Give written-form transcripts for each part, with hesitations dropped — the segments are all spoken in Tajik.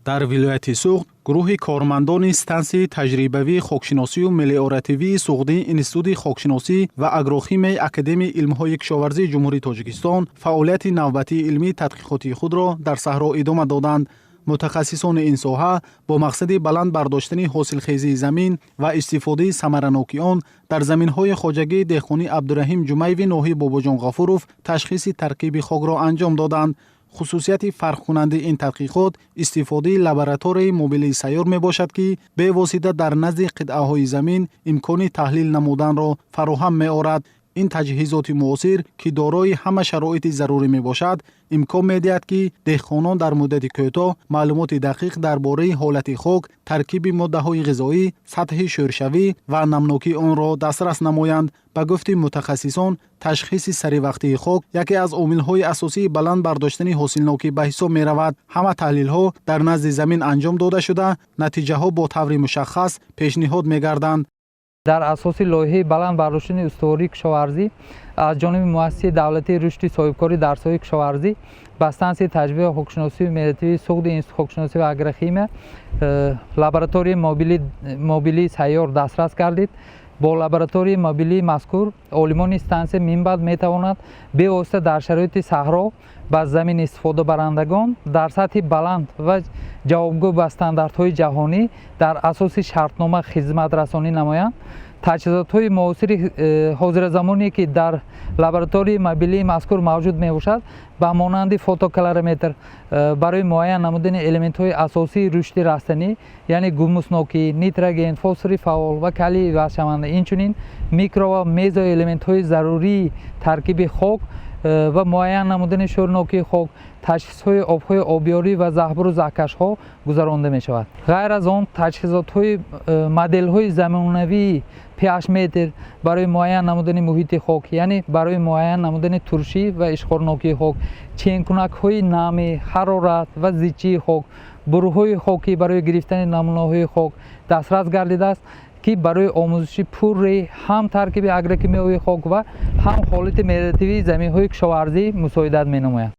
Дар вилояти Суғд гурӯҳи кормандони стансияи таҷрибавии хокшиносию мелиоративии Суғдӣ, Институти хокшиносӣ ва агрохимияи Академияи илмҳои кишоварзии Ҷумҳурии Тоҷикистон фаъолияти навбатии илмии тадқиқотии худро дар саҳро идома доданд. Мутахассисони ин соҳа бо мақсади баланд бардоштани ҳосилхезии замин ва истифодаи самараноки он дар заминҳои хоҷагии деҳқонӣ Абдураҳим Ҷумаеви ноҳияи Бобоҷон Ғафуров ташхиси таркиби хокро анҷом доданд. Хусусияти фарқкунандаи ин тадқиқот истифодаи лабораторияи мобилии сайёр мебошад, ки бевосита дар назди қитъаҳои замин имкони таҳлил намуданро фароҳам меорад. Ин таҷҳизоти муосир, ки дорои ҳама шароити зарурӣ мебошад, имкон медиҳад, ки деҳқонон дар муддати кӯтоҳ маълумоти дақиқ дар бораи ҳолати хок, таркиби моддаҳои ғизоӣ, сатҳи шӯршавӣ ва намнокии онро дастрас намоянд. Ба гуфти мутахассисон, ташхиси саривақтии хок яке аз омилҳои асосии баланд бардоштани ҳосилнокӣ ба ҳисоб меравад. Ҳама таҳлилҳо дар назди замин анҷом дода шуда, натиҷаҳо бо таври мушаххас пешниҳод мегарданд. Дар асоси лоиҳаи баланд бардоштани устувории кишоварзӣ аз ҷониби Муассисаи давлатии рушди соҳибкорӣ дар соҳаи кишоварзӣ ба стансияи таҷрибаи хокшиносию мелиоративии Суғди Институти хокшиносӣ ва агрохимия лабораторияи мобилии сайёр дастрас гардид. Бо лабораторияи мобилии мазкур олимони стансия минбаъд метавонад бевосита дар шароити саҳро ба замин истифодабарандагон дар сатҳи баланд ва ҷавобгӯ ба стандартҳои ҷаҳонӣ дар асоси шартнома хизматрасонӣ намоянд. Таҷҳизотҳои муосири ҳозиразамоне, ки дар лабораторияи мобилии мазкур мавҷуд мебошад, ба монанди фотокалориметр барои муайян намудани элементҳои асосии рушди растанӣ, яъне гумуснокӣ, нитроген, фосфори фаъол ва калии ивазшаванда, инчунин микро ва мезоэлементҳои зарурии таркиби хок ва муайян намудани шӯрнокии хок, ташхисҳои обҳои обёрӣ ва заҳбуру заҳкашҳо гузаронда мешавад. Ғайр аз он, таҷҳизотҳои моделҳои замонавии pH-метр барои муайян намудани муҳити хок, яъне барои муайян намудани туршӣ ва ишқорнокии хок, ченкунакҳои намӣ, ҳарорат ва зичии хок, бурҳои хокӣ барои гирифтани намунаҳои хок дастрас гардидааст, ки барои омӯзиши пурраи ҳам таркиби агрокимиёвии хок ва ҳам ҳолати мелиоративии заминҳои кишоварзӣ мусоидат менамояд.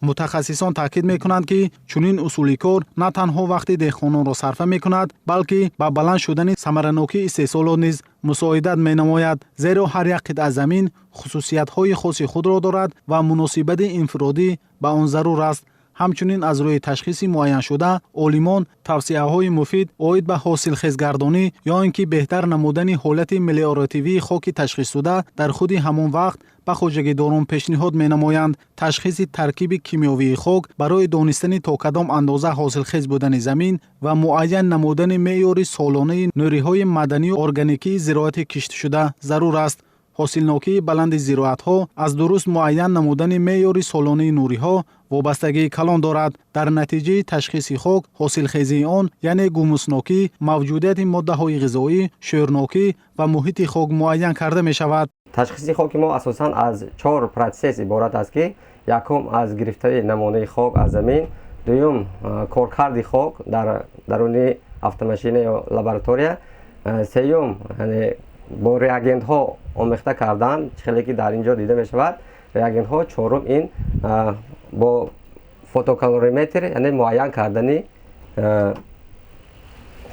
Мутахассисон таъкид мекунанд, ки чунин усули кор на танҳо вақти деҳқононро сарфа мекунад, балки ба баланд шудани самаранокии истеҳсолот низ мусоидат менамояд, зеро ҳар як қитъа замин хусусиятҳои хоси худро дорад ва муносибати инфиродӣ ба он зарур аст. Ҳамчунин, аз рӯи ташхиси муайяншуда олимон тавсияҳои муфид оид ба ҳосилхезгардонӣ ё ин ки беҳтар намудани ҳолати мелиоративии хоки ташхисшуда дар худи ҳамон вақт ба хоҷагидорон пешниҳод менамоянд. Ташхиси таркиби кимиёвии хок барои донистани то кадом андоза ҳосилхез будани замин ва муайян намудани меъёри солонаи нуриҳои маъданию органикии зироати киштшуда зарур аст. Ҳосилнокии баланди зироатҳо аз дуруст муайян намудани меъёри солонаи нуриҳо вобастагии калон дорад. Дар натиҷаи ташхиси хок ҳосилхезии он, яъне гумуснокӣ, мавҷудияти моддаҳои ғизоӣ, шӯрнокӣ ва муҳити хок муайян карда мешавад. Ташхиси хоки мо асосан аз чор процесс иборат аст, ки якум аз гирифтани намунаи хок аз замин, дуюм коркарди хок дар даруни автомашина ё лаборатория, сеюм бо реагентҳо омехта кардан, чӣ хеле ки дар ин ҷо дида мешавад реагентҳо, чорум ин бо фотокалориметр, яъне муайян кардани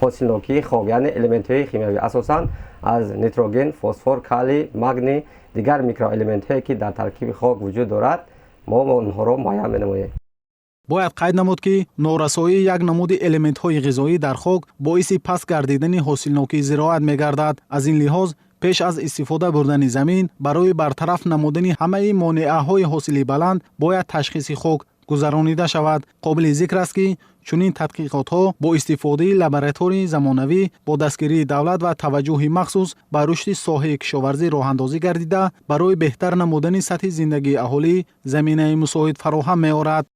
ҳосилнокии хок, яъне элементҳои химиявӣ, асосан аз нитроген, фосфор, калий, магний, дигар микроэлементҳое, ки дар таркиби хок вуҷуд дорад, мо онҳоро муайян менамоем. Бояд қайд намуд, ки норасоии як намуди элементҳои ғизоӣ дар хок боиси паст гардидани ҳосилнокии зироат мегардад. Аз ин лиҳоз, пеш аз истифода бурдани замин барои бартараф намудани ҳамаи монеаҳои ҳосили баланд бояд ташхиси хок гузаронида шавад. Қобили зикр аст, ки чунин тадқиқотҳо бо истифодаи лабораторияи замонавӣ бо дастгирии давлат ва таваҷҷӯҳи махсус ба рушди соҳаи кишоварзӣ роҳандозӣ гардида, барои беҳтар намудани сатҳи зиндагии аҳолӣ заминаи мусоид фароҳам меорад.